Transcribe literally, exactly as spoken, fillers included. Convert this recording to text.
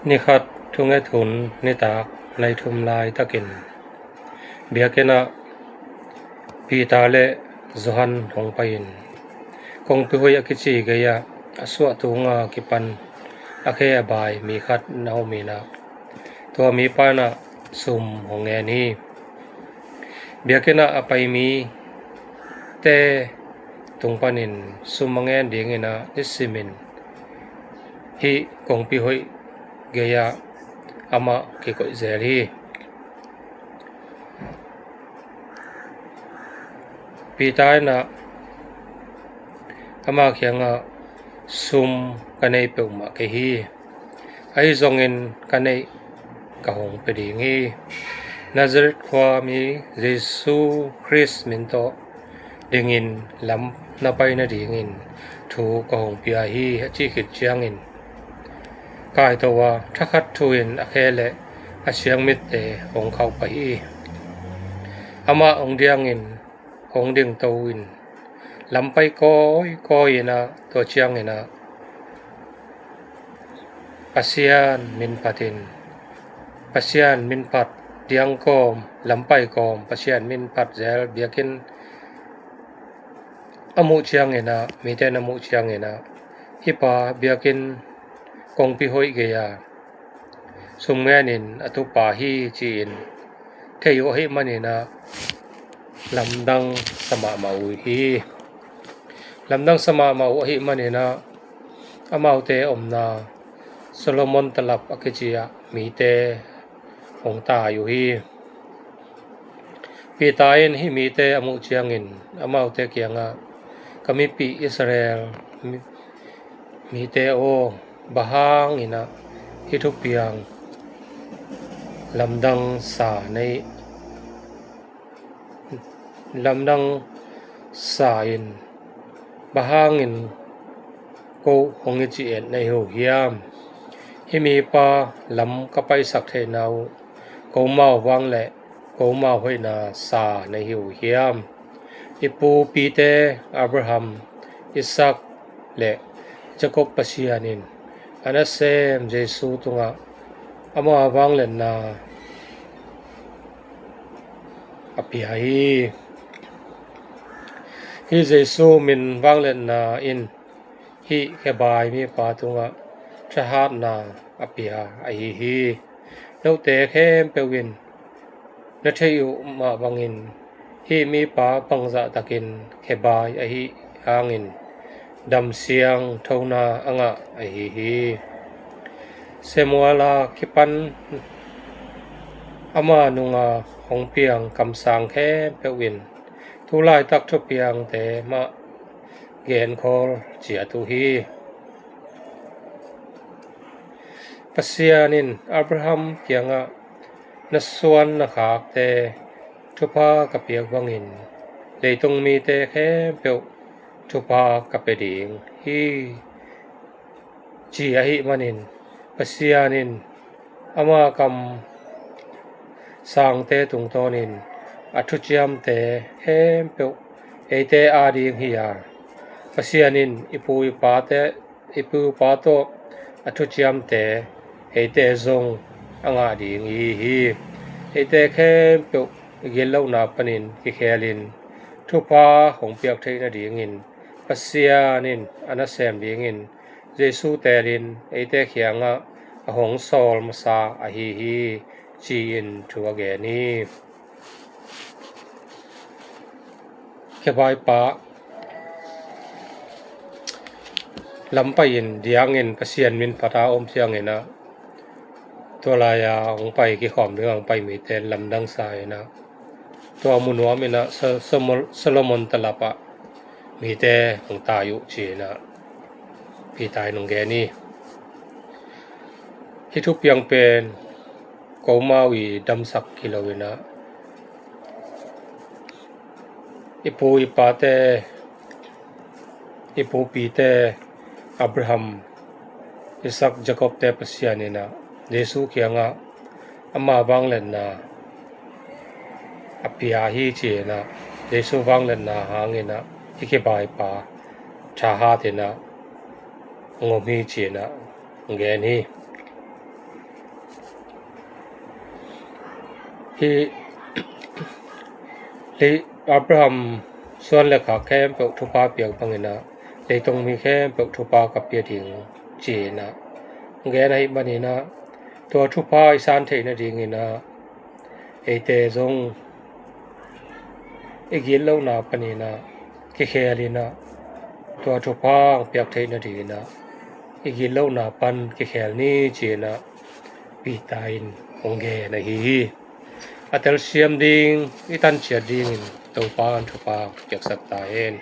Nikhat thunget hun nitak nai thum laitakin biakinn ah Peter le Johan hong pai-in kongpi hoih a kici gei-ah a suah tunga kipan a khe a bai mi khat na om in ah, tua mipa in ah sum hong ngen hi. Biakinn ah a pai mite tung panin sum a ngen dingin ah nisimin hih kongpi hoih gei-ah amah kikoih zel hi. Peter in ah ama kiangah, "Sum ka nei peuhmah kei hi. Ahi zongin ka neih ka hong pia ding hi. Nazareth khuami Jesu Khrist min tawh dingin lam na pai nadingin thu ka hong pia hi," a cih khit ciangin kaito a, thakhat thu-in a khe le a siangmitte hong khauh pah hi. Amah hong diangin hong dingto in lam pai kawikawi in ah, tua ciangin ah Pasian min phatin, Pasian min phat diang kawm, lam pai kawm, Pasian min phat zel biakinn a muh ciangin ah, mite na muh ciangin ah, "Hih pa biakinn kongpi hoih gei-a sum ngenin a tupa hi," ci-in thei uh ahih manin ah lamdang sa mahmah uh hi. Lamdang sa mahmah uh ahih manin ah amaute omna Solomon talap a kici-ah mite hong tai uh hi. Peter in hih mite a muh ciangin amaute kiangah, "Ka mipih Israel mi-, mite aw, bang hangin ah hih thupiang lamdang sa nei, lamdang sa in, bang hangin ko hong i ci-et na hi uh hiam? Hih mipa lam ka paisak theihna uh, komau vangliatna, komau hoihna sa na hi uh hiam? I pupite Abraham, Isaac le Jacob Pasian in a nasem Jesu tungah ama vangliatna a pia hi. Hih Jesu min vangliatna in hih khebai mipa tungah thahatna a pia ahi hi. Note khempeuh in na theih uh mah bangin hih mipa bangzah takin khebai ahih hangin damsiangthona a ngah ahi hi. Samuel a kipan ama nunga hong piang kamsang khempeuh in tu laitak thupiangte mah genkhawl ciat uh hi. Pasian in Abraham kiangah, "Na suan na khakte thupha ka piak bangin leitung mite khempeuh thupha ka pia ding hi," ci ahih manin Pasian in ama kamsangte tungtawnin a thuciamte khempeuh eite ading hi a, Pasian in i pu i pate, i pu i pa tawh a thuciamte eite zong a ngah ding i hi hi. Eite khempeuh i gitlohna panin kikhelin thupha hong piak theih nadingin Pasian in a nasem dingin Jesu telin eite kiangah a hong sawl masa ahi hi, ci-in thu a gen hi. Khebai pa lam pai-in diangin Pasian min phat a om ciangin ah, tua lai-a hong pai kikhawm ding a hong pai mite lamdang sa in ah, tua mu nuam in ah Sol-, Solomon, Solomon talap ah mite hong tai uh ci-in ah Peter in hong gen hi. Hih thupiang pen komau i damsak hi lo in ah, i pu i pate, i pupite Abraham, Isaac, Jacob te Pasian in ah Jesu kiangah ama vangliatna a pia hi ci-in ah, Jesu vangliatna hangin ah hih khebai pa thahat in ah hong om hi ci-in ah hong gen hi. Hi, hi Abraham suan le khak khempeuh thupha piak bangin ah, leitung mi khempeuh thupha ka pia ding ci-in ah gen ahih manin ah, tua thupha i san theih nadingin ah, eite zong i gitlohna panin ah kikhel in ah, tua thupha hong piak theih nadingin ah i gitlohna pan kikhel ni ci-in ah Peter in hong gen ahi hi. A telsiam ding, i tanciat dingin Topa'n thupha piaksak ta hen.